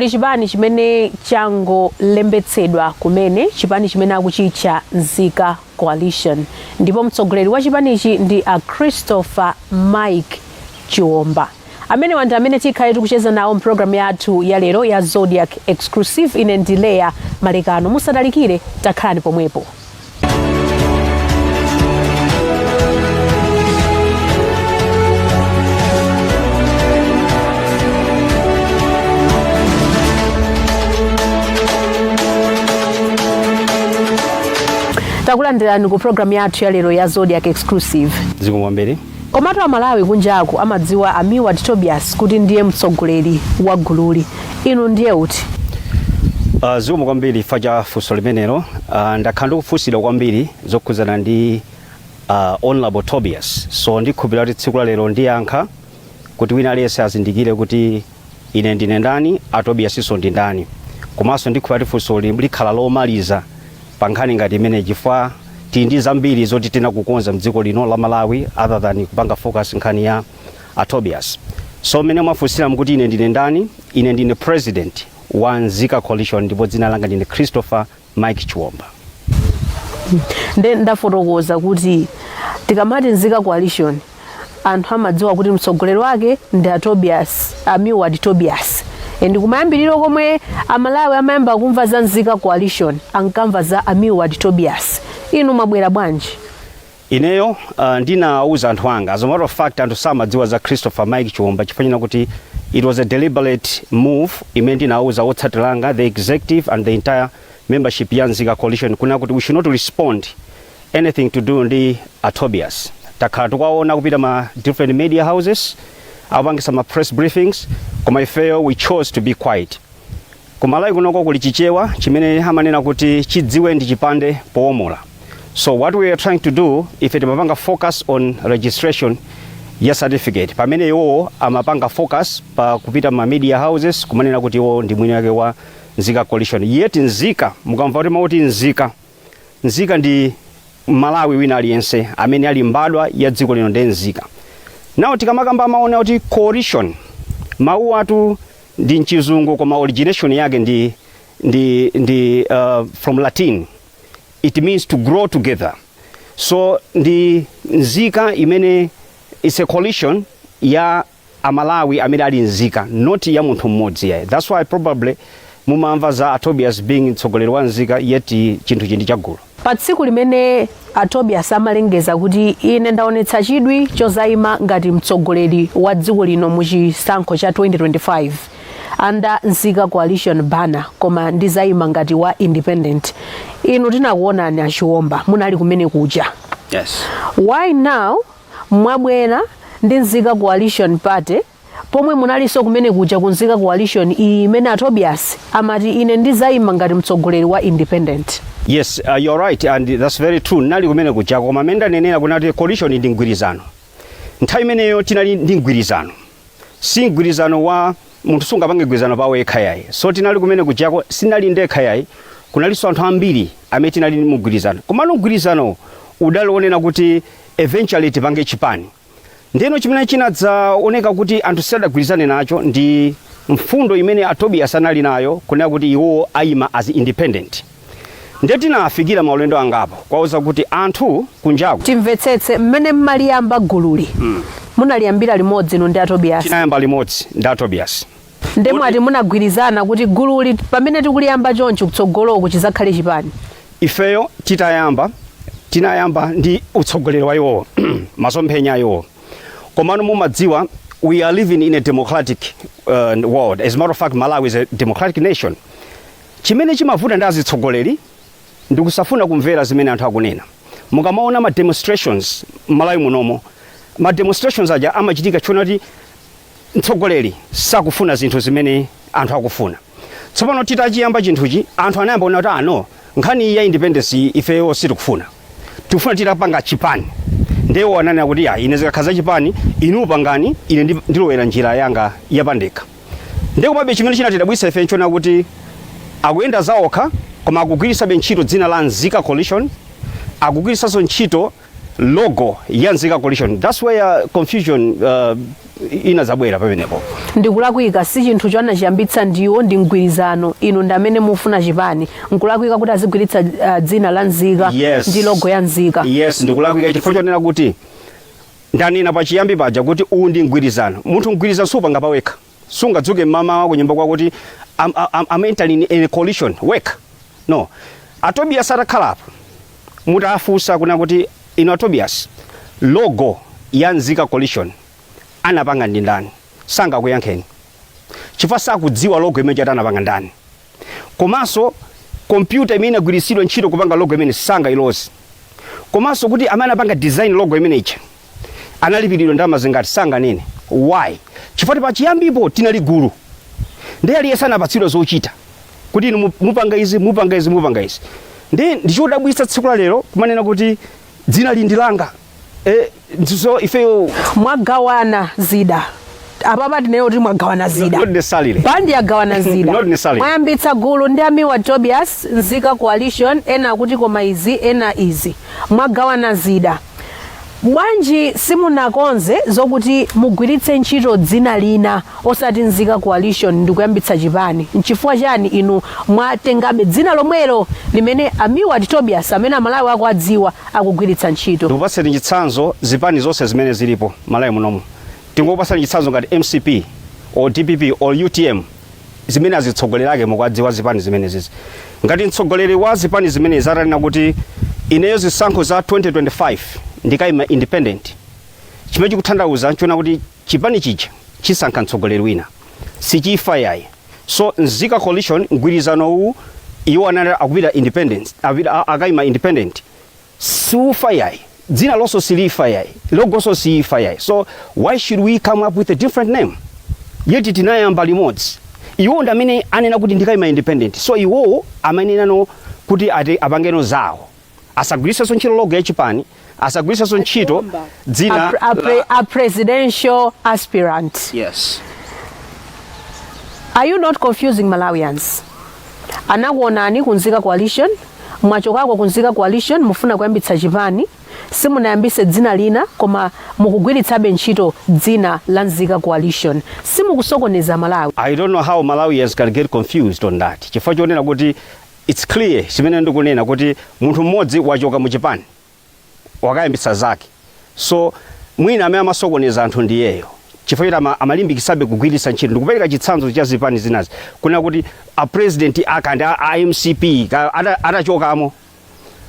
Kuli chipani chimene changolembetsedwa kumene, chipani chimene akuchitcha Nzika Coalition, ndipo mtsogoleri wa chipanichi ndi a Christopher Mike Chiomba. Amenewa ndi amene tikhale tikucheza nawo mpulogalamu yathu ya lero ya Zodiak Exclusive. Ine ndi Leya Malekano. Musatalikire, takhalani pomwepo. Takulandirani ku programu yathu ya lero ya Zodiak Exclusive. Zikomo kwambiri. Komatu Amalawi kunjaku amadziwa a Milward Tobias kuti ndiye mtsogoleri wa gululi. Inu ndiye uti? Zikomo kwambiri chifukwa cha funso limenelo. Ndakhala ndikufunsidwa kwambiri zokhudzana ndi Honorable Tobias, so ndikhulupirira kuti tsiku la lero ndiyankha kuti wina aliyense azindikire kuti ine ndine ndani, a Tobiasinso ndi ndani. Komanso ndikhulupirira kuti funso likhala lomaliza pa nkhani ngati imeneyi, chifukwa tili ndi zambiri zoti tinakukonza mdziko lino la Malawi other than kupanga focus nkhani ya a Tobias. So mmene mwafunsira mukuti ine ndine ndani, ine ndine president wa Nzika Coalition ndipo dzina langa ndine Christopher Mike Chiomba. Nde ndafotokoza kuti tikamati Nzika Coalition, anthu amadziwa kuti mtsogoleri wake ndi a Tobias, a Milward Tobias. And kumayambiriro komwe Amalawi amayamba kumva za Nzika Coalition, ankamva za a Milward Tobias. Inu mwabwera bwanji? Ineyo ndinawuza anthu anga, as a matter of fact anthu samadziwa za Christopher Mike Chiomba chifukwa china kuti it was a deliberate move imene ndinawuza otsatira anga, the executive and the entire membership ya Nzika Coalition, kuna kuti we should not respond anything to do ndi a Tobias. Takhala tikuwaona kupita ma different media houses akupangisa ma press briefings, koma ifeyo we chose to be quiet. Kumalawi kunoko kuli Chichewa chimene amanena kuti chidziwe ndi chipande powomola. So what we are trying to do, ife timapanga focus on registration ya certificate, pamene iwowo amapanga focus pa kupita ma media houses kumanena kuti iwo ndi mwini wake wa Nzika Coalition. Yet nzika, mukamva kuti mauti nzika, nzika ndi Malawi wina aliyense amene ali mbadwa ya dziko lino ndiye nzika. Now tikamakamba maona kuti coalition, mawu atu ndi mchizungu koma origination yake ndi from Latin. It means to grow together. So ndi nzika imene it's a coalition ya Amalawi amene ali nzika, not ya munthu mmodzi yayi. That's why probably mumamva za a Tobias being mtsogoleri wa nzika, yet chinthu chindi chagulu. Pa tsiku limene a Tobias amalengeza kuti ine ndaonetsa chidwi chozayima ngati mtsogoleri wa dziko lino mu chisankho cha 2025 under Nzika Coalition banner, koma ndizayima ngati wa independent, inu tinakuonani a Chiomba munali kumene kuja. Yes. Why now mwabwera ndi Nzika Coalition Party pomwe munalinso kumene kuja ku Nzika Coalition iyi imene a Tobias amati ine ndizayima ngati mtsogoleri wa independent? Yes, you're right and that's very true. Nali kumene kuja, koma amene ndanenera kunati coalition ndi mgwirizano. Nthawi imeneyo tinali ndi mgwirizano, si mgwirizano wa munthu, sungapange mgwirizano pawo yekha yayi. So tinali kumene kujako, sinali ndekha yayi, kunalinso anthu ambiri amene tinali mu mgwirizano. Komano mgwirizano udali onena kuti eventually tipange chipani. Ndeno chimene chinadzaoneka kuti anthu sadagwirizane nacho ndi mfundo imene a Tobias anali nayo kunena kuti iwo ayima as independent. Ndiye tinafikira maulendo angapo kwauza kuti anthu kunjaku Timvetsetse, mmene mmaliyamba gululi, munaliyambira limodzi inu ndi a Tobias? Tinayamba limodzi ndi a Tobias. Nde mwati munagwirizana kuti gululi pamene tikuliyamba chonchi, kutsogoloku chizakhale chipani? Ifeyo titayamba, tinayamba ndi utsogoleri wa iwowo, masomphenya a iwowo. Komano mumadziwa we are living in a democratic world. As a matter of fact, Malawi is a democratic nation. Chimene chimavuta ndi azitsogoleri ndikusafuna kumvera zimene anthu akunena. Mukamaona ma demonstrations Malawi munomo, ma demonstrations aja amachitika chifukwa kuti mtsogoleri sakufuna zinthu zimene anthu akufuna. Tsopano titachiyamba chinthuchi, anthu anayamba kuona kuti ah no, nkhani iyi ya independence iyi ifeyo sitikufuna, tikufuna titapanga chipani. Ndiye ananena kuti ya ine zikakhala za chipani inu pangani, ine ndilowera njira yanga yapandekha. Ndiye komabe chimene chinatidabwitsa ife nchona kuti akuyenda zaokha koma akugwiritsabe ntchito dzina la Nzika Coalition, akugwiritsanso ntchito Logo ya Nzika Coalition. That's where confusion inazabwera pamenepo. Ndikulakwika? Si chinthu chanachiyambitsa ndiwo, ndi mgwirizano. Inu ndi amene mufuna chipani. Nkulakwika kuti azigwiritsa dzina la Nzika ndi logo ya Nzika? Yes, ndikulakwika chifukwa chonena kuti ndanena pachiyambi paja kuti uwu ndi mgwirizano. Munthu mgwirizano supanga pawekha. Sungadzuke mmamawa kunyumba kwakuti I'm entering in a coalition wekha, no. Atobias atakhalapo, mutafunsa kuna kuti, "Inu Atobias, logo ya Nzika Coalition anapanga ndi ndani?" sangakuyankheni chifukwa sakudziwa logo imene chati anapanga ndani. Komanso kompyuta imene inagwiritsidwa ntchito kupanga logo imene sangayiloze. Komanso kuti amene anapanga design logo imene ija analipiridwa ndalama zingati, sanganene. Why? Chifukwa pachiyambipo tinali gulu, ndi aliyense anapatsidwa zochita kuti inu mupanga izi, mupanga izi, mupanga izi. Ndi ndichodabwitsa tsiku la lero kumanena kuti dzina li ndi langa. So ifeyo Mwagawana zida apapa, tineyo kuti mwagawana zida. Not necessarily. Bandi yagawana zida. Not necessarily. Mwayambitsa gulu ndi amiwa Tobias, Nzika Coalition. Ena akuti koma izi, ena izi. Mwagawana zida. Bwanji simunakonze zokuti mugwiritse ntchito dzina lina osati Nzika Coalition ndikuyambitsa chipani? Nchifukwa chani inu mwatengabe dzina lomwelo limene amiwa Tobias, amene Amalawi ako adziwa, akugwiritsa ntchito? Ndikupatseni chitsanzo. Zipani zonse zimene zilipo Malawi munomu, tingokupatsani chitsanzo ngati MCP or DPP or UTM, zimene azitsogoleri ake mukuwadziwa zipani zimenezizi. Ngati mtsogoleri wa zipani zimenezi atanena kuti, "Ineyo zisankho za 2025 ndikayima independent," chimene chikutanthauza nchiona kuti chipani chija chisankha mtsogoleri wina, sichifa yayi. So Nzika Coalition, mgwirizano uwu, iwo anati akupita independence, akayima independent, siufa yayi. Dzina lonso silifa yayi, logoso siifa yayi. So why should we come up with a different name, yet tinayamba limodzi? Iwo ndi amene anena kuti ndikayima independent, so iwowo amanenano kuti ati apangeno zawo, asagwiritsenso ntchito logo ya chipani, asagwiritsenso ntchito dzina. A presidential aspirant. Yes. Are you not confusing Malawians? Anakuonani ku Nzika Coalition, mwachokako ku Nzika Coalition, mufuna kuyambitsa chipani. Simunayambise dzina lina, koma mukugwiritsabe ntchito dzina la Nzika Coalition. Simukusokoneza Malawi? I don't know how Malawians can get confused on that, chifukwa chonena kuti it's clear chimene ndikunena kuti munthu mmodzi wachoka mu chipani, wakayambitsa zake. So mwina amene amasokoneza anthu ndiyeyo, chifukwa choti amalimbikisabe kugwiritsa ntchito. Ndikupereka chitsanzo cha zipani zinazi, kunena kuti a president akandi a MCP atachokamo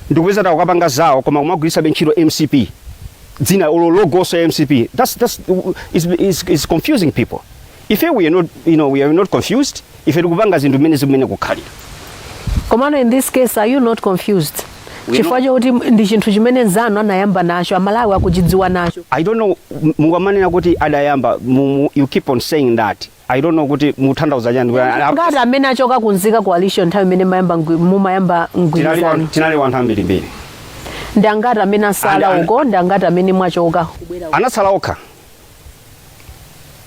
ndikupeza akapanga zawo, koma kumagwiritsabe ntchito MCP dzina olo logoso ya MCP. That's is confusing people. Ife we are not you know we are not confused. Ife tikupanga zinthu mmene zimene kukhalira. Komano in this case, are you not confused, chifukwa chokuti ndi chinthu chimene nzanu anayamba nacho, Amalawi akuchidziwa nacho? I don't know. Mukamanena kuti adayamba, you keep on saying that. I don't know kuti mutanthauza chani. Ngati amene achoka ku Nzika Coalition nthawi imene mumayamba mgwirizano? Tinali wanthu ambirimbiri. Ndi angati amene asala uko? Ndi angati amene mwachoka kubwera uko? Anatsala okha,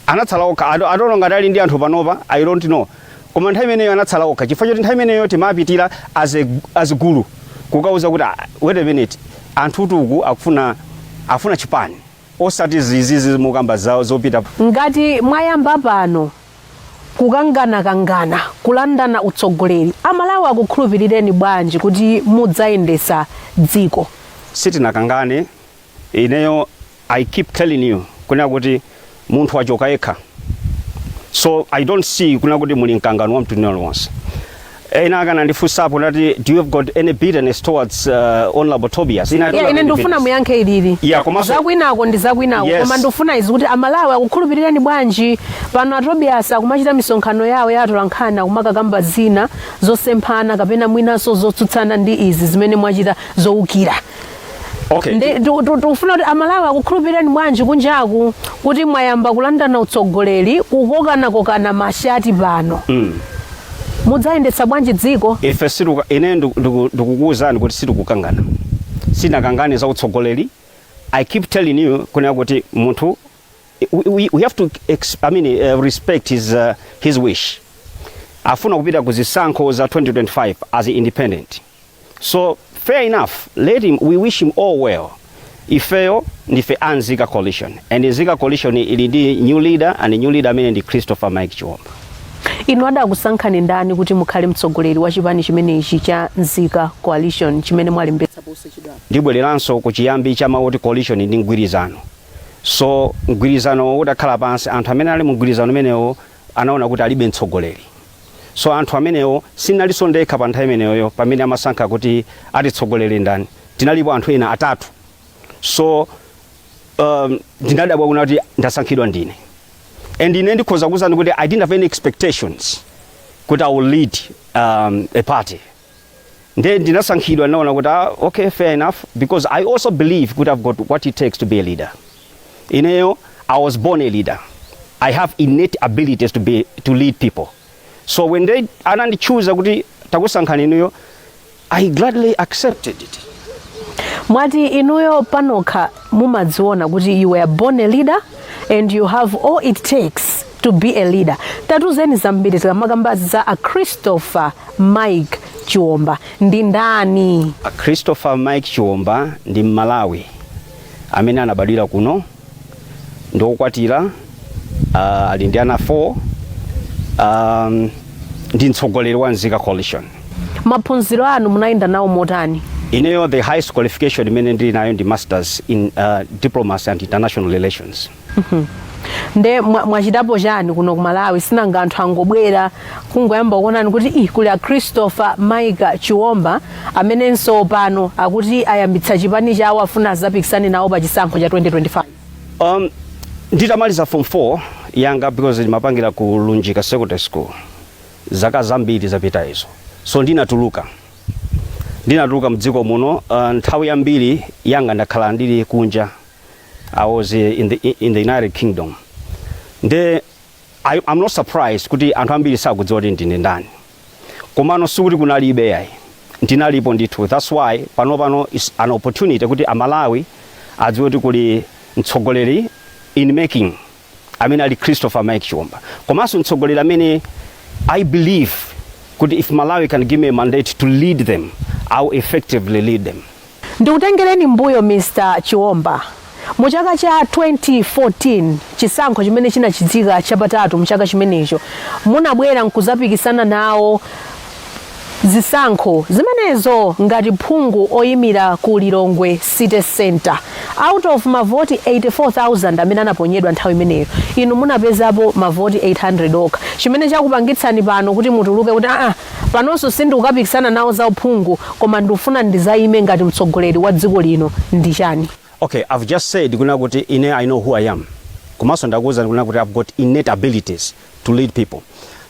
anatsala okha. I don't know ngati ali ndi anthu panopa, I don't know, koma nthawi imeneyo anatsala okha, chifukwa choti nthawi imeneyo timapitira as gulu kukauza kuti, "Ah, wait a minute, anthu tuku akufuna chipani, osati zizizi mukamba zawo zopita." Ngati mwayamba pano kukanganakangana, kulandana utsogoleri, Amalawi akukhulupirireni bwanji kuti mudzayendesa dziko? Sitinakangane. Ineyo I keep telling you kunena kuti munthu wachoka yekha, so I don't see kunena kuti muli mkangano wa mtundu uliwonse. Ena akanandifunsapo nati, "Do you have got any bitterness towards Honorable Tobias?" Ine I don't Yeah, have ine any ndifuna bitterness. muyankhe ilili. Yeah, komanso Zakwinako ndi zakwinako. Koma ndifuna izi, kuti Amalawi akukhulupirirani bwanji pano Atobias akumachita misonkhano yawo ya atolankhani, akumakakamba zina zosemphana kapena mwinanso zotsutsana ndi izi zimene mwachita zowukira? Tikufuna kuti Amalawi akukhulupirirani bwanji kunjaku kuti mwayamba kulandana utsogoleri, kukokanakokana mashati pano? Mudzayendetsa bwanji dziko? Ife situka, ine ndikukuwuzani kuti sitikukangana, sinakangane za utsogoleri. I keep telling you kunena kuti munthu we have to I mean, respect his wish. Afuna kupita ku zisankho za 2025 as independent, so fair enough, let him. We wish him all well. Ifeyo ndife a Nzika Coalition, and Nzika Coalition ili ndi new leader, and new leader amene ndi Christopher Mike Chiwomba. Inu adakusankhani ndani kuti mukhale mtsogoleri wa chipani chimenechi cha Nzika Coalition chimene mwalembetsa posachedwapa? Ndibwereranso ku chiyambi cha mawu oti coalition ndi mgwirizano. So mgwirizano utakhala pansi, anthu amene ali mu mgwirizano umenewo anaona kuti alibe mtsogoleri. So anthu amenewo, sinalinso ndekha pa nthawi imeneyoyo pamene amasankha kuti atitsogolere ndani, tinalipo anthu ena atatu. So ndinadabwa kuna kuti ndasankhidwa ndine, and ine ndikhoza kuwuzani kuti I didn't have any expectations kuti I will lead a party. Nde ndinasankhidwa, ndinaona kuti, ah, okay, fair enough, because I also believe kuti I've got what it takes to be a leader. Ineyo, I was born a leader. I have innate abilities to lead people. So when they anandichuza kuti takusankhani inuyo, I gladly accepted it. Mwati inuyo panokha mumadziona kuti you were born a leader and you have all it takes to be a leader. Tatuzeni zambiri, tikamakamba za a Christopher Mike Chiwomba, ndi ndani? A Christopher Mike Chiwomba ndi Mmalawi amene anabadwira kuno, ndiokwatira, ali ndi ana 4, ndi mtsogoleri wa Nzika Coalition. Maphunziro anu munayenda nawo motani? Ineyo, the highest qualification imene ndili nayo ndi masters in diplomacy and international relations. Nde mwachitapo chani kuno ku Malawi? Sinanga anthu angobwera kungoyamba kuonani kuti ih, kuli a Christopher Mike Chiwomba amenenso pano akuti ayambitsa chipani chawo, afuna azapikisane nawo pa chisankho cha 2025. Nditamaliza form 4 yanga, because ndimapangira ku Lunjika Secondary School zaka zambiri zapita izo, so ndinatuluka mdziko muno. Nthawi yambiri yanga ndakhala ndili kunja. I was in the United Kingdom. Nde I'm not surprised kuti anthu ambiri sakudziwa kuti ndine ndani, komano sikuti kunalibe yayi, ndinalipo ndithu. That's why pano pano is an opportunity kuti Amalawi adziwe kuti kuli mtsogoleri in making amene ali Christopher Mike Chiwomba, komanso mtsogoleri amene I believe kuti if Malawi can give me a mandate to lead them, I will effectively lead them. Ndikutengereni mbuyo, Mr Chiwomba, mu chaka cha 2014, chisankho chimene chinachitika chapatatu mu chaka chimenecho, munabwera nkuzapikisana nawo zisankho zimenezo ngati phungu oyimira ku Lilongwe City Center. Out of mavoti 84,000 amene anaponyedwa nthawi imeneyo, inu munapezapo mavoti 800 okha. Chimene chakupangitsani pano kuti mutuluke kuti aa, panonso sindikukapikisana nawo za uphungu, koma ndikufuna ndizayime ngati mtsogoleri wa dziko lino, ndi chani? Okay, I've just said kuna kuti ine, I know who I am, komanso ndakuwuzani kuna kuti I've got innate abilities to lead people.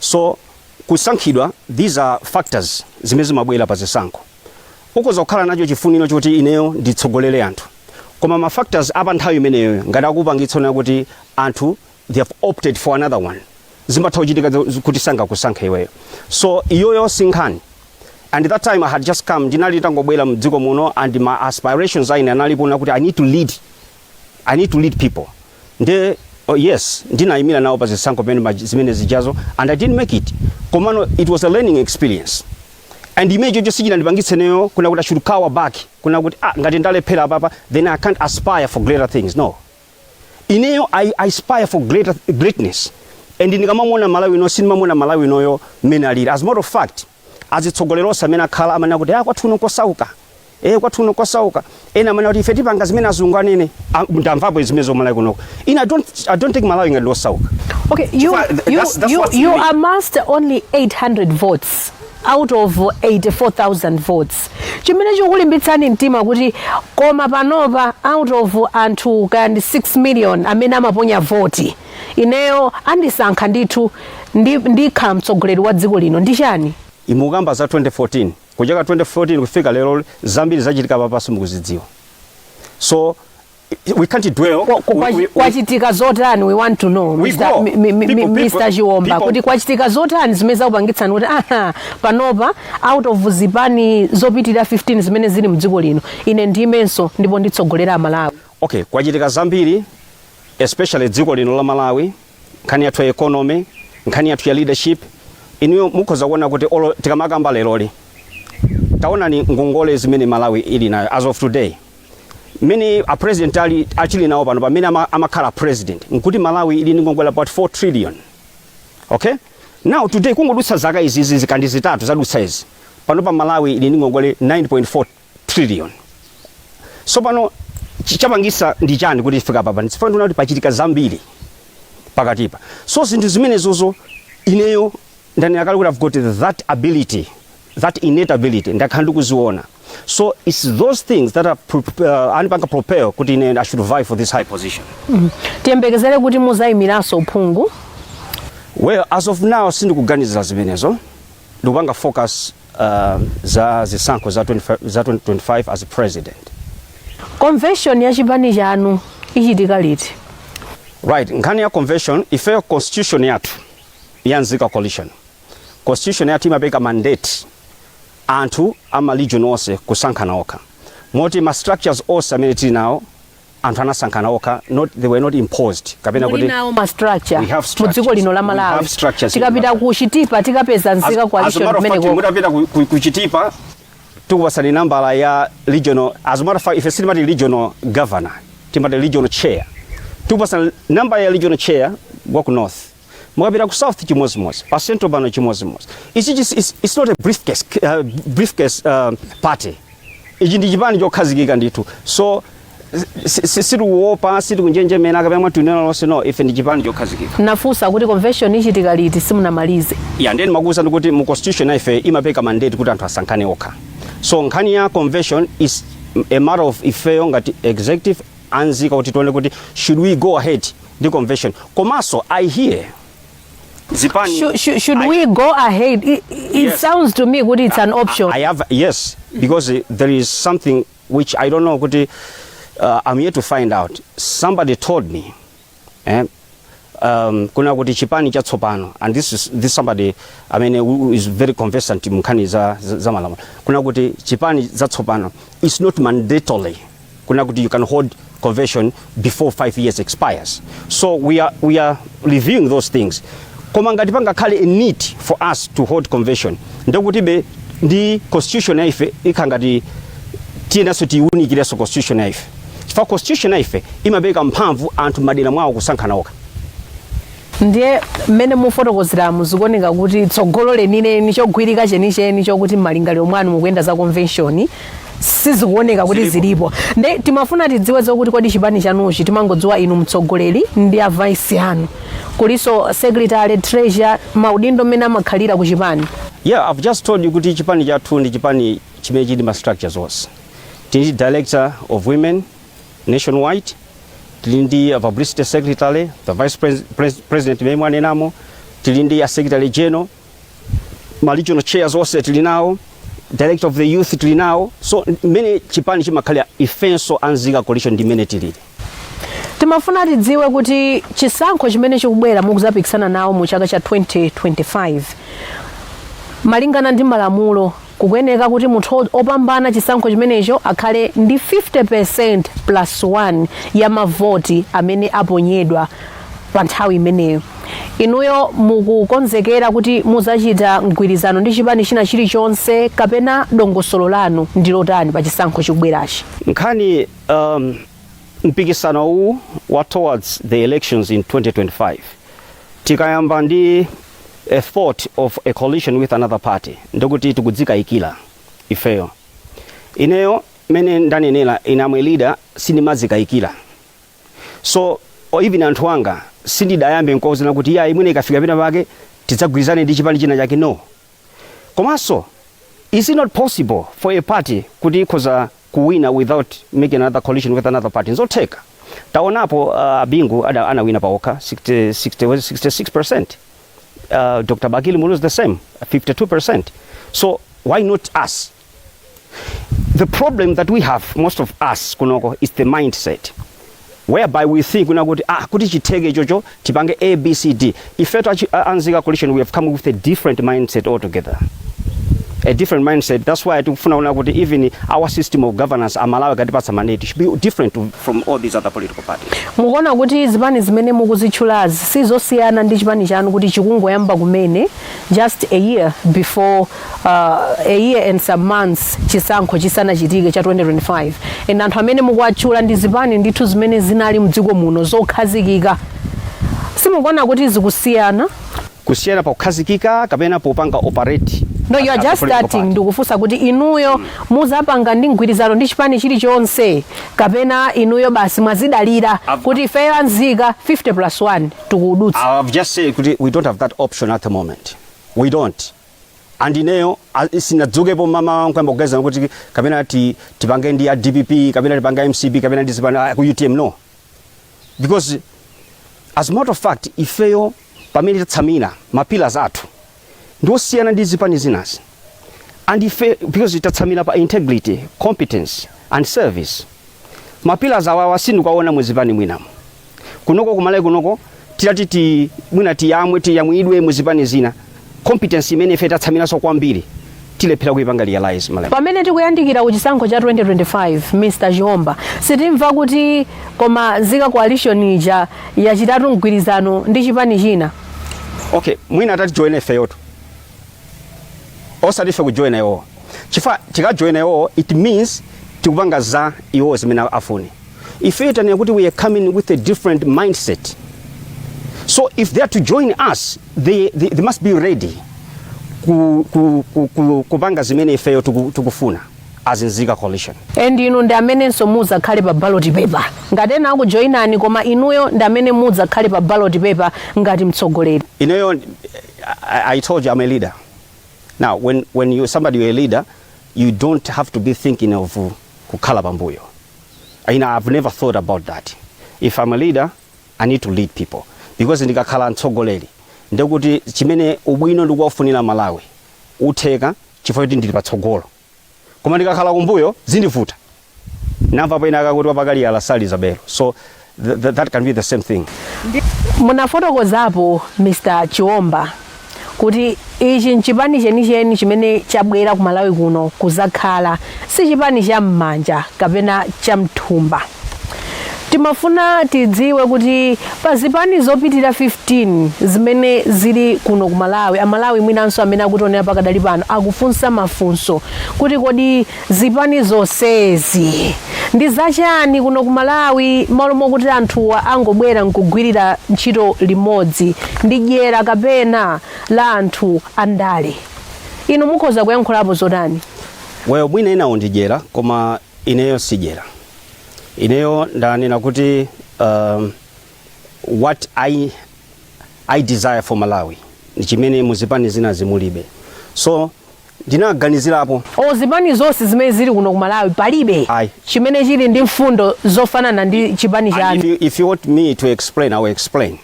So kusankhidwa, these are factors zimene zimabwera pa zisankho. Ukhoza kukhala nacho chifuniro choti ineyo nditsogolere anthu, koma ma factors apa nthawi imeneyo ngati akupangitsa kuti anthu they have opted for another one, zimatha kuchitika kuti sangakusankhe iweyo. So iyoyo sinkhani. And that time I had just come, ndinali tangobwera mdziko muno, and my aspirations aine analipo kuti I need to lead people. Nde, oh yes, ndinayimira nawo pa zisankho pamene zimene zijazo, and I didn't make it, komano it was a learning experience, and imene chocho sichinandipangitse neyo kuna kuti I should cower back, kuna kuti, ah, ngati ndalephera apapa, then I can't aspire for greater things. No, ineyo I aspire for greater greatness, and ndikamamuona Malawi ino, sindimamuona Malawi inoyo mmene alili. As a matter of fact, azitsogoleri onse amene akhala amanena kuti, ah, kwathu uno kosauka, kwathu uno kosauka. Ena amanena kuti ife tipanga zimene azungu anene. Ah, ndamvapo zimene zomalawi kunoko. Ine I don't take Malawi ngati losauka. Okay, you, you, that's you, what's you me. Amassed only 800 votes out of 84,000 votes. Chimene chikulimbitsani mtima kuti koma panopa out of anthu kandi 6 million amene amaponya voti, ineyo andisankha ndithu, ndikhala mtsogoleri wa dziko lino, ndi chani? Imukamba za 2014. Kuchaka 2014 kufika lero, zambiri zachitika papa simukuzidziwa, so we can't dwell. Kwachitika zotani? We want to know, We Mr. go. Mr. Chiwomba, kuti kwachitika zotani zimene zakupangitsani kuti, aha, panopa out of zipani zopitirira 15 zimene zili mdziko lino, ine ndimenso ndipo nditsogolera Amalawi? Okay, kwachitika zambiri, especially dziko lino la Malawi, nkhani yathu ya economy, nkhani yathu ya leadership. Inuyo mukhoza kuona kuti olo tikamakamba leroli, taonani ngongole zimene Malawi ili nayo as of today. Mmene a president ali achili nawo pano, pamene amakhala president, nkuti Malawi ili ndi ngongole about 4 trillion. Okay, now today, kungodutsa zaka izi zikandi 3 zadutsa izi, pano pa Malawi ili ndi ngongole 9.4 trillion. So pano chapangisa ndi chani kuti ifika papa? Ndifuna kuti pachitika zambiri pakatipa. So zinthu zimenezozo, ineyo ndanena kale kuti I've got that ability, that innate ability, ndakhala ndikuziona. So it's those things that are anipanga propel kuti ine I should vie for this high position. Tiyembekezere kuti muzayimiranso uphungu? Well, as of now sindikuganizira zimenezo. Ndikupanga focus za zisankho za 25, za 2025 as a president. Convention ya chipani chanu ichitika liti? Right, nkhani ya convention, ifeyo constitution yathu ya Nzika Coalition, constitution yathu imapereka mandate anthu ama region onse kusankhana okha, moti ma structures onse amene tili nawo, anthu anasankhana okha, not, they were not imposed kapena Muli kuti nawo ma structure We have mu dziko lino la structures. We Malawi? have structures in Tikapita Malawi. ku Chitipa tikapeza Nzika As a Coalition matter of fact, kumeneko? mutapita ku Chitipa, tikupasani nambala ya regional. As a matter of fact, ife sitimati regional governor, timati regional chair. Tikupasani nambala ya regional chair wa ku north. Mukapita ku south, chimozimozi, pa central pano, chimozimozi. Ichi it's not a briefcase party. Ichi ndi chipani chokhazikika ndithu. So sitikuopa, sitikunjenjemera kapena mwatunena lonse. No, ife ndi chipani chokhazikika. Nafunsa kuti convention ichitika liti, simunamalize. Yeah, ndeni makuwuza kuti mu constitution ife imapereka mandate kuti anthu asankhane okha. So nkhani ya convention is a matter of ifeyo ngati executive anzika kuti tione kuti should we go ahead ndi convention. Komanso I hear zipani Should we go ahead? It Yes. sounds to me kuti it's an option. I have, yes, because there is something which I don't know kuti I'm yet to find out. Somebody told me, kuna kuti chipani chatsopano, and this is this somebody, I mean, who is very conversant mu nkhani za malamulo, kuna kuti chipani zatsopano, it's not mandatory kuna kuti you can hold convention before 5 years expires. So we are reviewing those things. Koma ngati pangakhale a need for us to hold convention, ndekuti be ndi constitution ya ife ikhala ngati tiyenanso tiwunikirenso constitution ya ife, chifukwa constitution ya ife imapereka mphamvu anthu madera mwawo kusankhana okha. Ndiye mmene mufotokozeramu, zikuoneka kuti tsogolo lenileni, chogwirika chenicheni chokuti m'malingaliro mwanu mukuyenda za convention, sizikuoneka kuti zilipo. Nde timafuna tidziwe zokuti kodi chipani chanuchi, timangodziwa inu mtsogoleri ndi a vice anu, kuliso secretary, treasurer, maudindo mmene amakhalira ku chipani? Yeah, I've just told you kuti chipani chathu ndi chipani chimene chili ma structures onse. Tili ndi director of women nationwide, tili ndi a publicity secretary, the vice president imene mwanenamo, tili ndi a secretary general, ma regional chairs onse tili nawo, director of the youth tili nawo. So mmene chipani chimakhalira, ifenso Anzika Coalition ndi mmene tilili. Timafuna tidziwe kuti chisankho chimene chikubwera mukuzapikisana nawo mu chaka cha 2025, malingana ndi malamulo, kukuyeneka kuti munthu opambana chisankho chimenecho akhale ndi 50% plus 1 ya mavoti amene aponyedwa pa nthawi imeneyo. Inuyo mukukonzekera kuti muzachita mgwirizano ndi chipani china chilichonse, kapena dongosolo lanu ndi lotani pa chisankho chikubwerachi? Nkhani mpikisano uwu wa towards the elections in 2025, tikayamba ndi a thought of a coalition with another party, ndikuti tikudzikayikira ifeyo. Ineyo mene ndanenera, ine am a leader, sindimadzikayikira. So or even anthu anga sindidayambe nkuwauzana kuti iya, imwene ikafika pena pake tidzagwirizane ndi chipani china chake, no. Komanso is it not possible for a party kuti ikhoza kuwina without making another coalition with another party? Nzotheka. Taonapo Bingu anawina paokha 60, 60, was it 66%? Dr. Bakili Muluzi the same, 52%. So why not us? The problem that we have, most of us kunoko, is the mindset whereby we think kuna kuti kuti chitheke chocho tipange A B C D. Ifeto Anzika Coalition, we have come with a different mindset altogether. A different mindset. That's why tikufuna kuona kuti even our system of governance, Amalawi akatipatsa mandate, should be different from all these other political parties. Mukuona kuti zipani zimene mukuzitchulazi sizosiyana ndi chipani chanu, kuti chikungoyamba kumene, just a year before, a year and some months chisankho chisanachitike cha 2025, and anthu amene mukuwatchula ndi zipani ndithu zimene zinali mdziko muno zokhazikika? Simukuona kuti zikusiyana? Kusiyana pakukhazikika kapena popanga operate? No, you are as a just political starting. party? Ndikufunsa kuti inuyo muzapanga ndi mgwirizano ndi chipani chilichonse, kapena inuyo basi mwazidalira kuti ifeyo anzika 50 plus 1 tikudutsa? I've just said kuti we don't have that option at the moment. We don't. And ineyo sinadzukepo mama nkwamba kuganiza kuti kapena tipange ndi a DPP, kapena tipange MCP, kapena ndi zipani ku UTM, no. Because as a matter of fact, ifeyo pamene tatsamira, ma pillars athu ndiosiyana ndi zipani zinazi. And ife, because tatsamira pa integrity, competence and service. Ma pillars awawa sindikuwaona muzipani mwinamo. Kunoko kumalawi kunoko, titati mwina tiyamwe, tiyamwidwe muzipani zina, competence imene ife tatsamiraso kwambiri tilephera kuipanga realize Malawi. Pamene tikuyandikira ku chisankho cha 2025, Mr Chiomba, sitimva kuti koma Nzika Coalition ija yachitatu mgwirizano ndi chipani china? Okay, mwina atati join ifeyoto, osati ife kujoina iwowo, chifukwa tikajoina iwowo, it means tikupanga za iwowo zimene afune. Ifeyo tanena kuti we are coming with a different mindset, so if they are to join us, they must be ready kupanga zimene ifeyo tikufuna as Nzika Coalition. And inu ndi amenenso mudzakhale pa ballot paper, ngati ena akujoinani, koma inuyo ndi amene mudzakhale pa ballot paper ngati mtsogoleri? Ineyo, I told you I'm a leader. Now, when you somebody, you're a leader, you don't have to be thinking of kukhala pambuyo. I've never thought about that. If I'm a leader, I need to lead people. Because ndikakhala mtsogoleri, ndekuti chimene ubwino ndikuwafunira Malawi utheka chifukwa choti ndili patsogolo. Koma ndikakhala kumbuyo, zindivuta. Namva pena akakuti wapakali alasali belo. So that can be the same thing. Munafotokozapo, Mr Chiomba, kuti ichi nchipani chenicheni chimene chabwera ku Malawi kuno kuzakhala, si chipani cha m'manja kapena cha mthumba. Timafuna tidziwe kuti pa zipani zopitira 15 zimene zili kuno ku Malawi, Amalawi mwinanso amene akutionera pakadali pano akufunsa mafunso kuti kodi zipani zonsezi ndi zachani kuno ku Malawi, malo mokuti anthuwa angobwera nkugwirira ntchito limodzi? Ndi dyera kapena la anthu andale? Inu mukhoza kuyankhulapo zotani? Well, mwina enawo ndidyera, koma ineyo sidyera. Ineyo ndanena kuti what I desire for Malawi ndi chimene muzipani zina zimulibe, so ndinaganizirapo. O, zipani zonse zimene zili kuno ku Malawi palibe Ayi. chimene chili ndi mfundo zofanana ndi chipani And chanu? if you want me to explain, I will explain.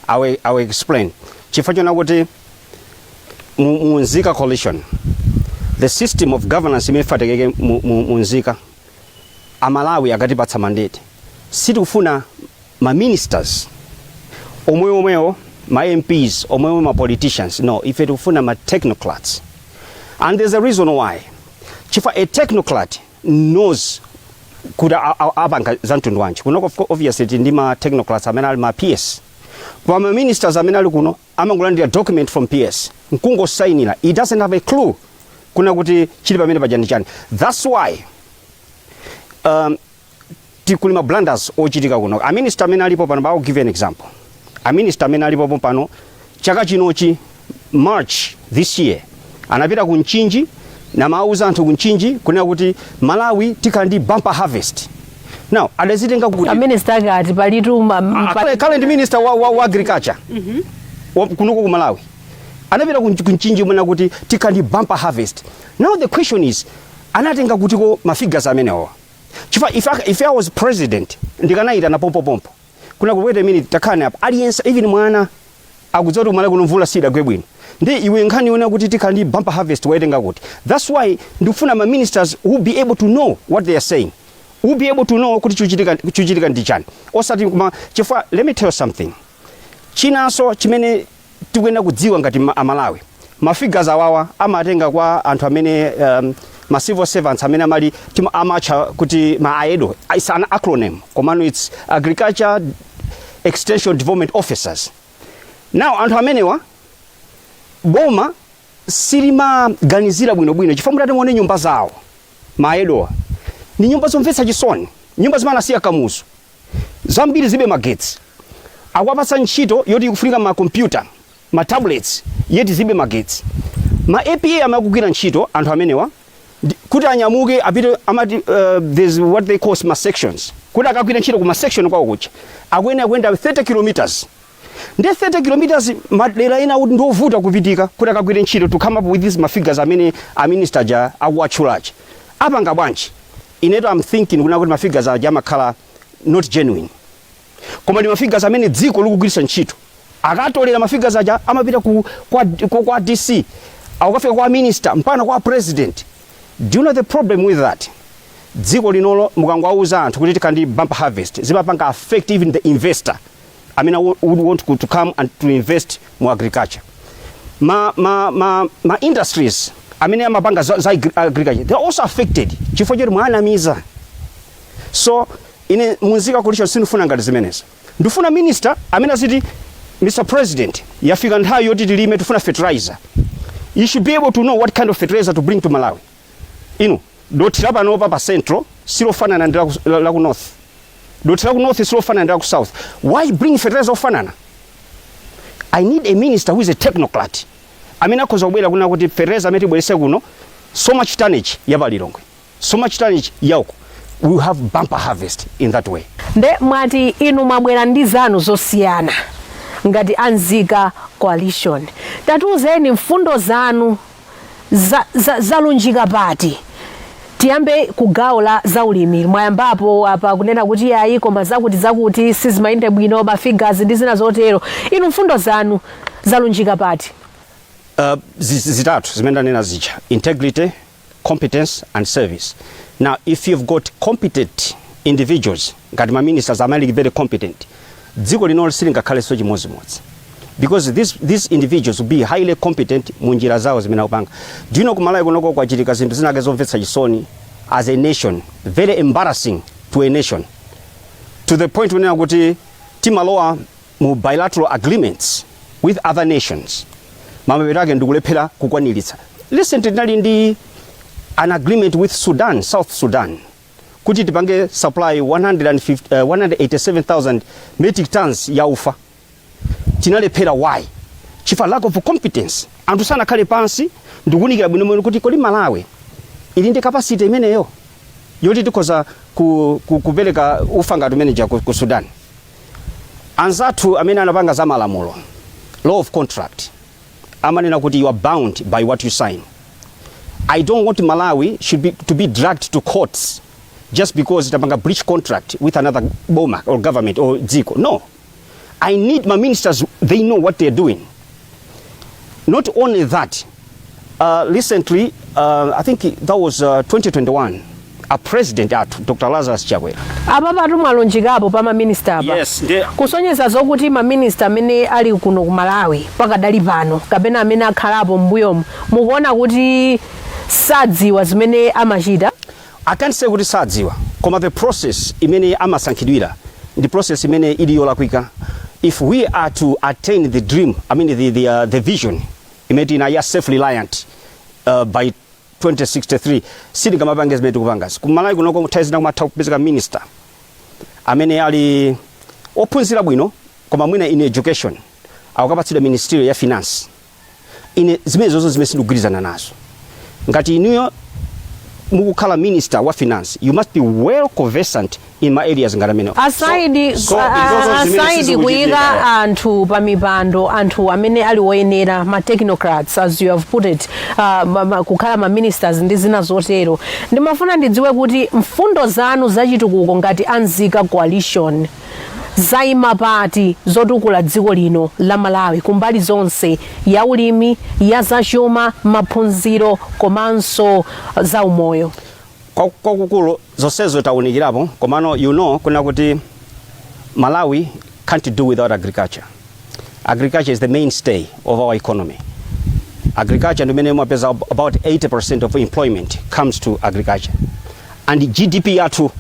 I will explain. Chifukwa chona kuti mu Nzika Coalition, the system of governance imene ifatekeke mu Nzika, Amalawi akatipatsa mandate, sitikufuna ma ministers omwe omwewo, ma MPs omwewo, ma politicians, no. Ife tikufuna ma technocrats, and there's a reason why. Chifukwa a technocrat knows kuti apanga za mtundu wanji. Kunoko obviously tili ndi ma technocrats amene ali ma PS, koma ma ministers amene ali kuno amangolandira document from PS nkungosayinira. He doesn't have a clue kuna kuti chili pamene paja ndi chani. That's why tikuli ma blunders ochitika kuno. A minister amene alipo pano, I will give you an example. A minister amene alipo pano, chaka chinochi March this year, anapita ku Mchinji namauza anthu ku Mchinji kunena kuti Malawi tikhala ndi bumper harvest. Now adazitenga kuti? A minister akati palitu Current minister wa agriculture kunoko ku Malawi anapita ku Mchinji mwena kuti tikhala ndi bumper harvest. Now the question is, anatenga kutiko ma figures amenewa? Chifukwa if I was president, ndikanayitana pompopompo kuna kuti, "Wait a minute, takhani apa." Aliyense, even mwana akudziwa kuti kumalawi kuno mvula sidagwe bwino, ndi iwe nkhani yona kuti tikhala ndi bumper harvest waitenga kuti? That's why ndikufuna ma ministers who be able to know what they are saying, who be able to know kuti chuchitika ndi chani, osati kuma. Chifukwa let me tell you something chinanso chimene tikuyenera kudziwa ngati Amalawi. Ma figures awawa amatenga kwa anthu amene ma civil servants amene amali amatcha kuti ma AEDO. It's an acronym, komano it's Agriculture Extension Development Officers. Now anthu amenewa boma silimaganizira bwinobwino, chifukwa mutati muone nyumba zawo, ma AEDOwa, ni nyumba zomvetsa chisoni, nyumba zimene anasiya Kamuzu, zambiri zibe magetsi. Akuwapatsa ntchito yoti ikufunika ma computer, ma tablets, yeti zibe magetsi. Ma APA amakugwira ntchito anthu amenewa kuti anyamuke apite, amati there's what they call ma sections, kuti akagwira ntchito ku ma section kwawo kucha akuyenera kuyenda 30 kilometers. Ndi 30 kilometers, madera ena kuti ndiovuta kupitika kuti akagwire ntchito. To come up with these ma figures amene a minister ja akuwatchulachi, apanga bwanji? Ineto I'm thinking kuna kuti ma figures aja amakhala not genuine, koma ndi ma figures amene dziko likugwiritsa ntchito. Akatolera ma figures aja, amapita kwa DC, akukafika kwa minister, mpaka kwa president. Do you know the problem with that? Dziko linolo mukangowauza anthu kuti tikandi bumper harvest, zimapanga affect even the investor amene would want to come and to invest mu agriculture. Ma industries amene amapanga za agriculture, they are also affected chifukwa choti mwanamiza. So ine mu Nzika Coalition sindifuna ngati zimenezi. Ndifuna minister amene aziti, "Mr President, yafika nthawi yoti tilime, tifuna fertilizer." You should be able to know what kind of fertilizer to bring to Malawi. Inu, dothi la panopa pa Central silofanana ndi la ku North, dothi la ku North silofanana ndi la ku South. Why bring fertilizer ofanana? I need a minister who is a technocrat amene akhoza kubwera kuna kuti fertilizer amene tibwerese kuno, so much tonnage ya pa Lilongwe, so much tonnage yauko, we will have bumper harvest in that way. Nde mwati inu mwabwera ndi zanu zosiyana ngati Anzika Coalition. Tatiuzeni mfundo zanu zalunjika pati. Tiyambe ku gawo la zaulimi. Mwayambapo apa kunena kuti ayi, koma zakuti zakuti sizimayende bwino, ma figures ndi zina zotero. Inu mfundo zanu zalunjika pati? Zitatu zimene ndanena zija: integrity, competence and service. Now if you've got competent individuals ngati ma ministers amene ali very competent, dziko linolo silingakhalenso chimodzimodzi, because these individuals will be highly competent mu njira zawo zimene akupanga. Do you know kumalawi kunoko kwachitika zinthu zinake zomvetsa chisoni as a nation, very embarrassing to a nation, to the point kunena kuti timalowa mu bilateral agreements with other nations, mapeto ake ndikulephera kukwaniritsa? Recently tinali ndi an agreement with Sudan, South Sudan, kuti tipange supply 150, 187,000 metric tons ya ufa. Tinalephera. Why? Chifukwa lack of competence. Anthu sanakhale pansi ndikuwunikira bwinobwino kuti kodi Malawi ili ndi capacity imeneyo yoti tikhoza kupereka ufa ngati umeneja ku Sudan? Anzathu amene anapanga za malamulo, law of contract, amanena kuti you are bound by what you sign. I don't want Malawi should be, to be dragged to courts just because tapanga breach contract with another boma or government or dziko. No, I need my ministers, they know what they're doing. Not only that, recently, I think that was 2021, a president athu Dr Lazarus Chakwera Apa patu mwalunjikapo pa maminista apa. Yes, Kusonyeza zokuti maminista amene ali kuno ku Malawi pakadali pano kapena amene akhalapo m'mbuyomu, mukuona kuti sadziwa zimene amachita? I can't say kuti sadziwa, koma the process imene amasankhidwira ndi process imene ili yolakwika. If we are to attain the dream, I mean the vision imene tina ya self reliant by 2063, sitingamapange zimene tikupangazi. Kumalawi kunoko nthawi zina kumatha kupezeka minister amene ali ophunzira bwino, koma mwina in education, akukapatsidwa ministerial ya finance. Ine zimene zozo zimene sindikugwirizana nazo. Ngati inuyo mukukhala minister wa finance, you must be well conversant in my areas ngati amene Aside So, izozo zimene aside sizikuchitika. kuyika anthu pa mipando, anthu amene ali woyenera, ma technocrats as you have put it, kukhala ma ministers ndi zina zotero, ndimafuna ndidziwe kuti mfundo zanu zachitukuko ngati Anzika Coalition zayima pati, zotukula dziko lino la Malawi kumbali zonse, ya ulimi, ya zachuma, maphunziro komanso za umoyo? Kwakukulu zonsezo tawunikirapo, komano you know kuna kuti Malawi can't do without agriculture. Agriculture is the mainstay of our economy. Agriculture ndimene mumapeza about 80% of employment comes to agriculture, and GDP yathu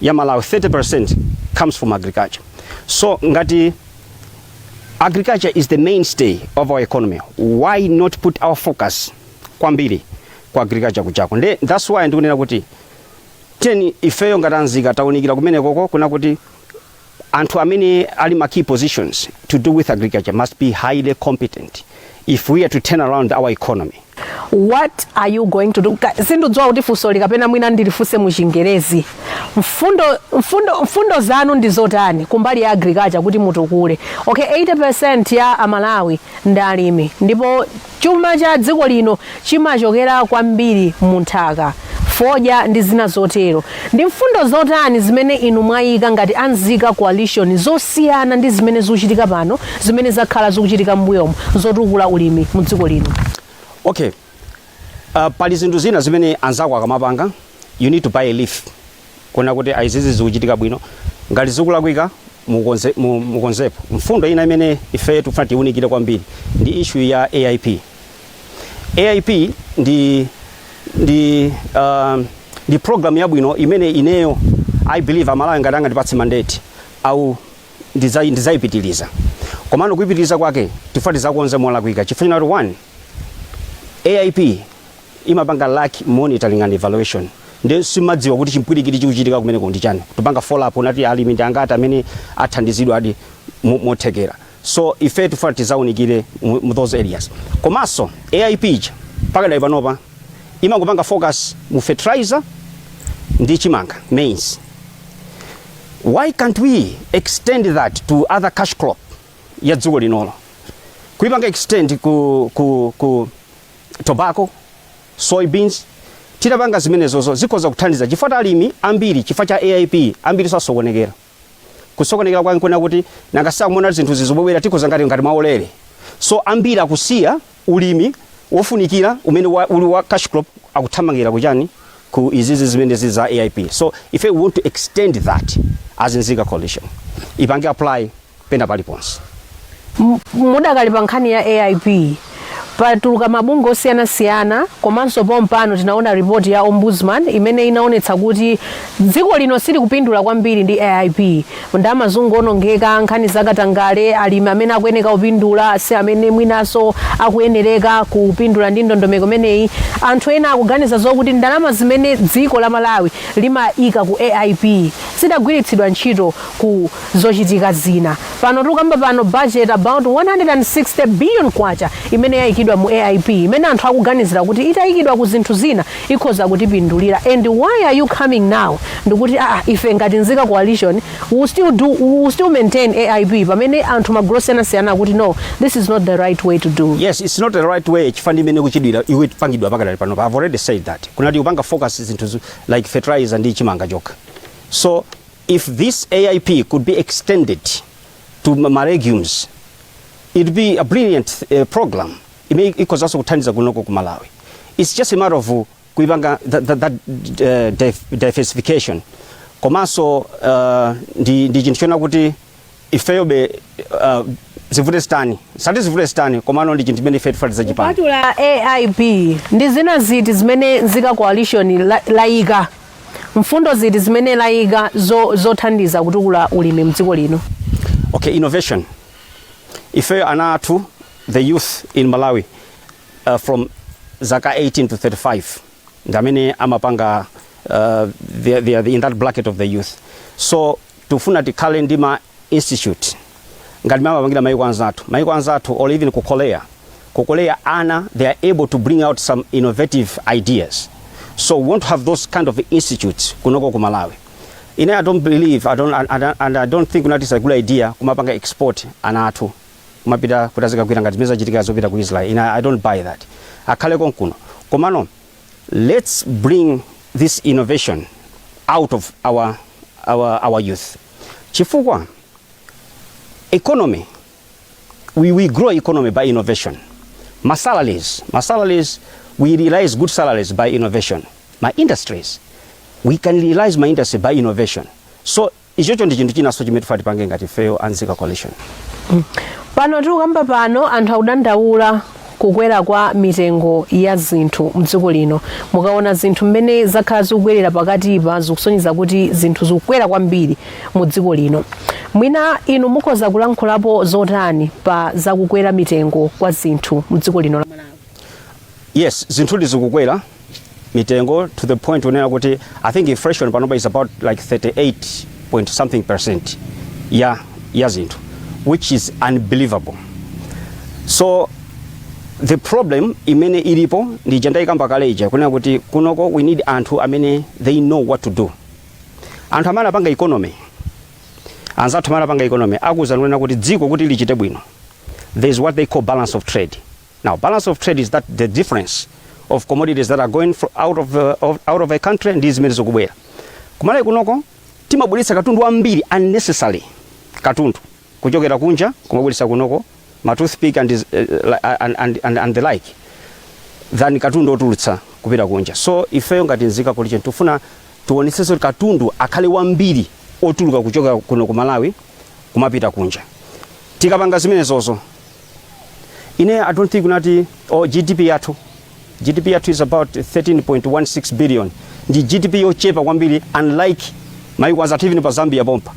ya Malawi, 30% comes from agriculture. So ngati agriculture is the mainstay of our economy, why not put our focus kwambiri ku agriculture kuchako? Nde that's why ndikunena kuti teni ifeyo ngati anzika taunikira kumenekoko kuna kuti anthu amene ali ma key positions to do with agriculture must be highly competent if we are to turn around our economy. What are you going to do? Sindidziwa kuti funso likapena mwina ndilifunse mu Chingerezi. Mfundo zanu ndi zotani kumbali ya agriculture kuti mutukule? Okay, 80% ya Amalawi ndi alimi, ndipo chuma cha dziko lino chimachokera kwambiri mu nthaka, fodya ndi zina zotero. Ndi mfundo zotani zimene inu mwayika ngati Anzika Coalition zosiyana ndi zimene zikuchitika pano, zimene zakhala zikuchitika m'mbuyomu, zotukula ulimi mu dziko lino? Okay, pali zinthu zina zimene anzako akamapanga, you need to buy a leaf kuona kuti aizizi zikuchitika bwino, ngati zikulakwika mukonzepo. Mfundo ina imene ife tikufuna tiwunikire kwambiri ndi issue ya AIP. AIP ndi program yabwino imene ineyo I believe Amalawi ngati angandipatse mandate au ndidzayipitiliza. Komano kuyipitiliza kwake tifuna tizakonze molakwika, chifukwa kuti one, AIP imapanga lack monitoring and evaluation. Ndi simadziwa kuti chimpwirikiti chikuchitika kumeneko ndi chani, tupanga follow up unati alimi ndi angati amene athandizidwa adi mothekera. So ife tifuna tizaunikire mu those areas. Komanso AIP ija pakadali panopa imangopanga focus mu fertilizer ndi chimanga, maize. Why can't we extend that to other cash crop ya dziko linolo, kuipanga extend ku tobacco, soybeans? Titapanga zimenezozo zikhoza kuthandiza, chifukwa alimi ambiri chifukwa cha AIP ambiri sasokonekera. Kusokonekera kwake nkuona kuti nangasakumona zinthu zizobwera tikhoza ngati mwaulere, so ambiri akusiya ulimi wofunikira umene uli wa cash crop, akuthamangira kuchani, ku izizi zimene za AIP. So if we want to extend that as Nzika Coalition, ipange apply pena paliponse. Mudakali pa nkhani ya AIP, patuluka mabungwe osiyanasiyana, komanso pompano tinaona ripoti ya Ombudsman imene inaonetsa kuti dziko lino silikupindula kwambiri ndi AIP, ndalama zungonongeka, nkhani zakatangale, alimi amene akuyeneka kupindula si amene mwinanso akuyenereka kupindula ndi ndondomeko imeneyi. Anthu ena akuganiza zokuti ndalama zimene dziko la Malawi limayika ku AIP zidagwiritsidwa ntchito ku zochitika zina. Pano tikukamba pano, budget about 160 billion kwacha imene yayikidwa mu AIP, imene anthu akuganizira kuti itayikidwa ku zinthu zina ikhoza kutipindulira. And why are you coming now ndikuti, ah, ife ngati Nzika Coalition we will still maintain AIP, pamene anthu magulu osiyanasiyana akuti, no, this is not the right way to do? Yes, it's not the right way chifukwa ndi imene kuchidwira ikupangidwa pakadali pano. I've already said that kunati kupanga focus zinthu like fertilizer ndi chimanga chokha. So if this AIP could be extended to ma legumes, it'd be a brilliant program imene ikhozanso kuthandiza kunoko ku Malawi. It's just a matter of kuipanga that diversification. Komanso ndi chinthu chona kuti ifeyobe zivute zitani, sati zivute zitani, komano ndi chinthu chimene ife tifuna tidzachipanga. Kupatula AIP, ndi zina ziti zimene Nzika Coalition layika, mfundo ziti zimene layika zothandiza kutukula ulimi mdziko lino? Okay, innovation. Ifeyo ana athu, the youth in Malawi, from zaka 18 to 35 ndi amene amapanga, they are in that bracket of the youth. So tifuna tikhale ndi ma institute ngati amapangira maiko anzathu or even ku Korea. Ku Korea ana, they are able to bring out some innovative ideas. So we want to have those kind of institutes kunoko ku Malawi. Ine I don't believe, I don't, and I don't think kuti it's a good idea kumapanga export ana athu kumapita kuti azikagwira ngati zimene zachitika zopita ku Israel. Ine I don't buy that. Akhale konkuno. Komano let's bring this innovation out of our youth, chifukwa economy, we grow economy by innovation. Ma salaries, we realize good salaries by innovation. Ma industries, we can realize ma industry by innovation. So ichocho ndi chinthu chinanso chimene tifuna tipange ngati ifeyo Anzika Coalition. Pano tikukamba pano, anthu akudandaula Kukwera kwa mitengo ya zinthu mdziko lino, mukaona zinthu mmene zakhala zikukwerera pakatipa, zikusonyeza kuti zinthu zikukwera kwambiri mu dziko lino. Mwina inu mukhoza kulankhulapo zotani pa zakukwera mitengo kwa zinthu mdziko lino la Malawi? Yes, zinthudi zikukwera mitengo to the point unena kuti I think inflation panopa is about like 38 point something percent ya zinthu, which is unbelievable. So the problem imene ilipo ndi ija ndayikamba kale ija, kunena kuti kunoko we need anthu amene they know what to do, anthu amene apanga economy. Anzathu amene apanga economy akuwuza kunena kuti dziko kuti lichite bwino, there is what they call balance of trade. Now, balance of trade is that the difference of commodities that are going out of a country ndi zimene zikubwera. Kumalawi kunoko timabweretsa katundu ambiri, unnecessary katundu kuchokera kunja kumabweretsa kunoko, ma toothpick and the like, than katundu otulutsa kupita kunja. So ifeyo ngati Nzika Coalition tifuna tionetsenso kuti katundu akhale wambiri otuluka kuchoka kuno ku Malawi kumapita kunja. Tikapanga zimenezozo, ine I don't think kunati, oh, GDP yathu is about 13.16 billion. Ndi GDP yochepa kwambiri, unlike maiko anzathu, even pa Zambia pompa,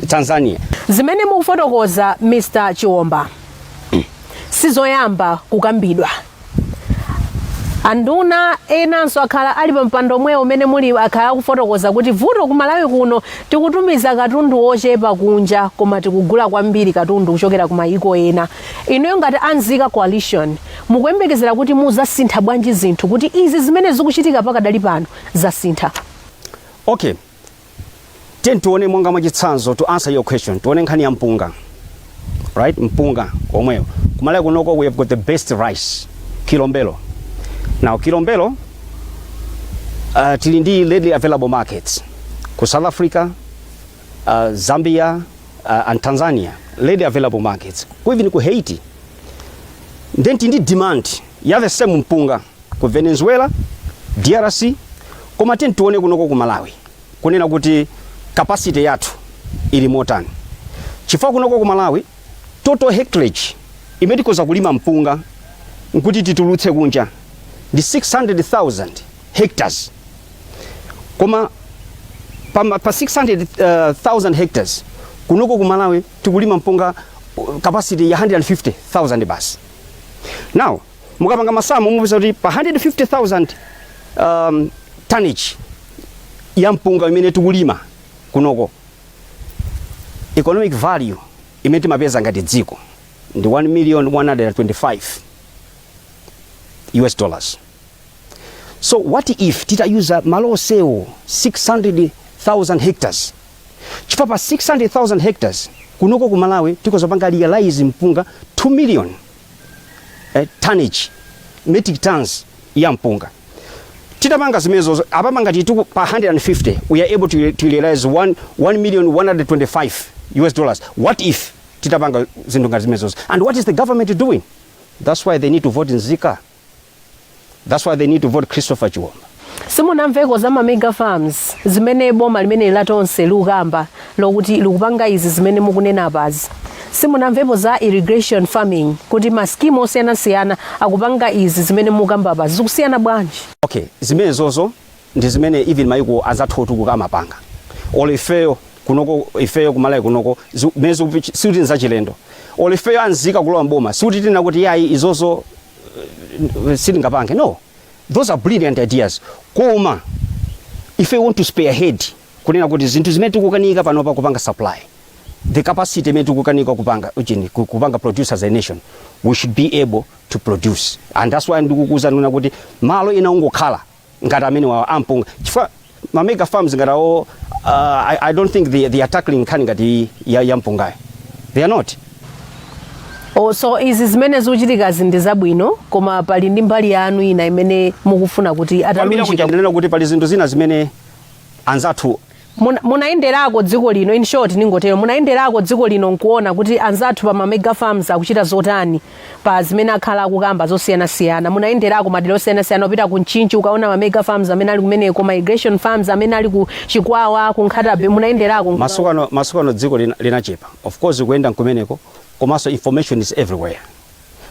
Tanzania. Zimene mukufotokoza, Mr Chiwomba, sizoyamba kukambidwa. Anduna enanso akhala ali pa mpando omwewo umene muli, akhala akufotokoza kuti vuto ku Malawi kuno tikutumiza katundu wochepa kunja, koma tikugula kwambiri katundu kuchokera ku mayiko ena. Inuyo ngati Anzika Coalition, mukuyembekezera kuti muzasintha bwanji zinthu kuti izi zimene zikuchitika pakadali pano zasintha? Okay, tiye tione monga mwachitsanzo, to answer your question, tione nkhani ya mpunga, right? Mpunga omweyo, kumalawi kunoko we have got the best rice, Kilombero. Now, Kilombero, tili ndi readily available markets ku South Africa, Zambia and Tanzania, readily available markets, ku even ku Haiti. Then tili ndi demand ya the same mpunga ku Venezuela, DRC. Koma tiye tione kunoko ku Malawi, kunena kuti capacity yathu ili motani, chifukwa kunoko ku Malawi total hectarage imene tikhoza kulima mpunga nkuti titulutse kunja ndi 600,000 hectares. Koma pa 600,000 hectares, kunoko ku Malawi tikulima mpunga capacity ya 150,000 basi. Now, mukapanga masamu mupeza kuti pa 150,000 tonnage ya mpunga imene tikulima kunoko, economic value imene timapeza ngati dziko ndi 1 million 125 US dollars. So what if titayuza malo onsewo, 600,000 hectares? Chifukwa pa 600,000 hectares kunoko ku Malawi tikozapanga realize mpunga 2 million tonnage, metric tons ya mpunga. Titapanga zimenezo, apapa ngati tiku pa 150 we are able to realize 1 million 125 US dollars. What if titapanga zinthu ngati zimenezozo? And what is the government doing? That's why they need to vote Nzika. That's why they need to vote Christopher Chiwomba. Simunamveko za ma mega farms zimene boma limene la Tonse likukamba lokuti likupanga izi zimene mukunena apazi? Simunamvepo za irrigation farming, kuti ma scheme osiyanasiyana akupanga izi zimene mukamba apazi? Zikusiyana bwanji? Okay, zimenezozo ndi zimene even maiko anzathu otukuka amapanga. Olo ifeyo kunoko, ifeyo kumalawi kunoko, zimene sikuti nzachilendo. Olo ifeyo Anzika kulowa mboma, sikuti tina kuti yayi, izozo sitingapange. No, those are brilliant ideas, koma if we want to spearhead kunena kuti zinthu zimene tikukanika panopa kupanga supply, the capacity imene tikukanika kupanga uchini, kupanga produce as a nation, we should be able to produce. And that's why ndikukuza nuna kuti malo ena ungokhala ngati amene wa ampunga, chifukwa ma mega farms ngati awo, I don't think they are tackling nkhani ngati ya mpungayo. They are not. Oh, so izi zimene zikuchitikazi ndi zabwino, koma pali ndi mbali yanu ina imene mukufuna kuti kwambiri atalunjika. Kuja ndinena kuti pali zinthu zina zimene anzathu Munayenderako dziko lino, in short ningotero, munayenderako dziko lino nkuona kuti anzathu pa ma mega farms akuchita zotani, pa zimene akhala akukamba zosiyanasiyana? Munayenderako madera osiyanasiyana, kupita ku Mchinji ukaona ma mega farms amene ali kumeneko, ma irrigation farms amene ali ku Chikwawa, ku Nkhata Bay? Munayenderako? Masiku ano dziko linachepa. Of course kuyenda nkumeneko, komanso information is everywhere.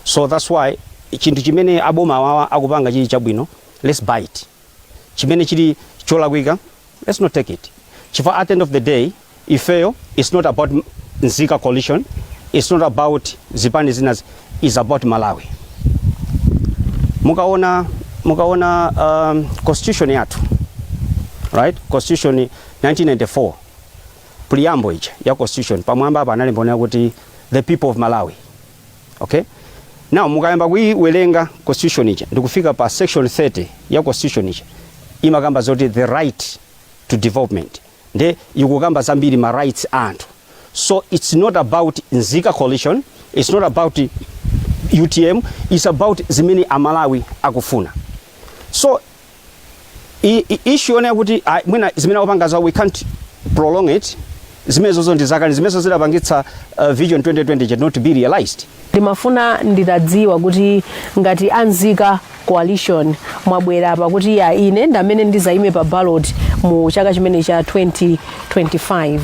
So that's why Chinthu chimene aboma awawa akupanga chili chabwino, let's buy it. Chimene chili cholakwika, let's not take it, chifukwa at the end of the day ifeyo, it's not about Nzika Coalition, it's not about zipani zinazi, it's about Malawi. Mukaona constitution yathu, right, constitution 1994, preamble ija ya constitution, pamwamba apa analemba kuti "The people of Malawi". Okay, now mukayamba kuiwerenga constitution ija ndikufika pa section 30 ya constitution ija, imakamba zoti the right to development, nde ikukamba zambiri ma rights a anthu. So it's not about Nzika Coalition, it's not about UTM, it's about zimene Amalawi akufuna. So issue yonena kuti mwina zimene akupanga zawo, we can't prolong it, zimene zozo ndi zakale, zimene zidapangitsa Vision 2020 not to be realized. Ndimafuna nditadziwa kuti ngati Anzika Coalition mwabwera apa kuti ya, ine ndamene ndizayime pa ballot mu chaka chimene cha 2025.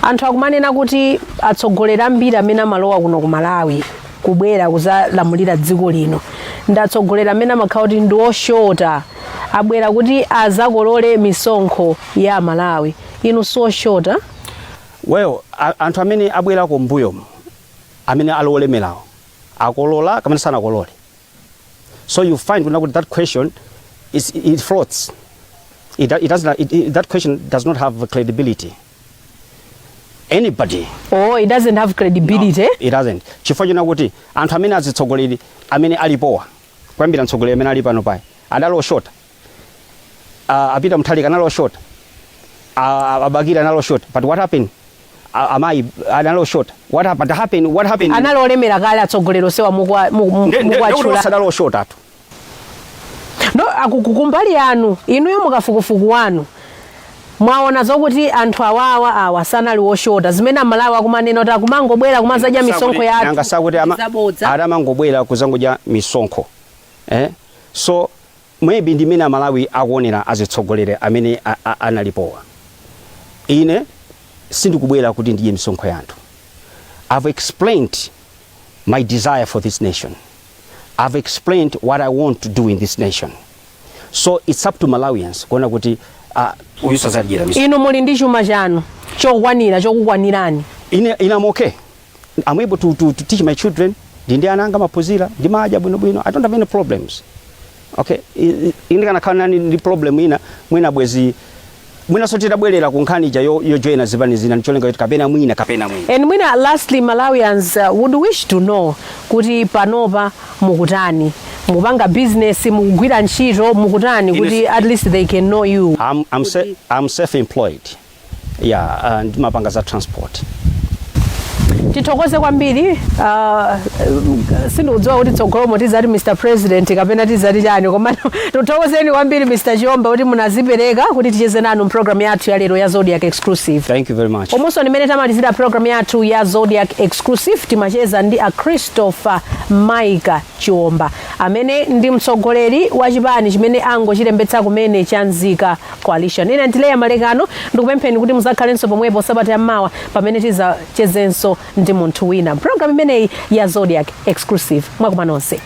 Anthu akumanena kuti atsogoleri ambiri amene amalowa kuno ku Malawi kubwera kuzalamulira dziko lino ndi atsogoleri amene amakhala kuti ndi oshota, abwera kuti azakolole misonkho ya Malawi. Inu sioshota? Well, anthu amene abwerako mbuyomu, amene ali olemerawo, akolola kamene sanakolole? So you find kuna kuti that question is, it floats, it doesn't it, it, that question does not have credibility. Anybody Oh, it doesn't have credibility? No, it doesn't, chifukwa china kuti anthu amene azitsogoleri amene alipowa, kuyambira mtsogoleri amene ali pano paya, adali oshota? A Peter Mutharika anali oshota? A Bakili anali oshota? But what happened? Amayi anali oshota? What happened? Happened, what happened? Anali olemera kale atsogoleri osewa mukwatchula? Sadali oshota atu. No, akukukumbali yanu inuyo, mukafukufuku wanu mwaona zokuti anthu awawa awa sanali woshota, zimene Amalawi akumanena kuti akumangobwera kumazadya misonkho yathu? Nanga sakuti Zabodza. Atamangobwera kuzangodya misonkho, eh? So maybe ndimene Amalawi akuonera azitsogoleri amene analipowa. Ine sindikubwera kuti ndidye misonkho ya anthu. I've explained my desire for this nation, I've explained what I want to do in this nation, so it's up to Malawians kuona kuti uyu sazadyera misonkho. Inu muli ndi chuma chanu chokwanira, chokukwanirani? Ine I'm okay. I'm able to teach my children. Ndi ana anga maphunzira, ndimadya bwinobwino. I don't have any problems. Okay, ine kanakhala nani ndi problem ina, mwina bwezi mwina so titabwerera ku nkhani ija yojoyina zipani zina, ndicholinga kuti kapena mwina, kapena mwina. And mwina lastly, Malawians would wish to know kuti panopa mukutani? Mukupanga business, mukugwira ntchito, mukutani, kuti at least they can know you? I'm self-employed. Yeah, ndimapanga za transport. Tithokoze kwambiri. Sindikudziwa kuti tsogolomo tizati Mr President kapena tizati chani, koma tithokozeni kwambiri, Mr Chiomba, kuti munazipereka kuti ticheze nanu mpulogalamu yathu ya lero ya Zodiak Exclusive. Thank you very much. Umunso ndimene tamalizira program yathu ya Zodiak Exclusive. Timacheza ndi a Christopher Mike Chiomba, amene ndi mtsogoleri wa chipani chimene angochilembetsa kumene cha Nzika Coalition. Ine ndileya Malekano, ndikupempheni kuti muzakhalenso pomwepo sabata yammawa pamene tizachezenso ndi munthu wina mpulogalamu imeneyi ya Zodiak Exclusive. Mwakuma nonse.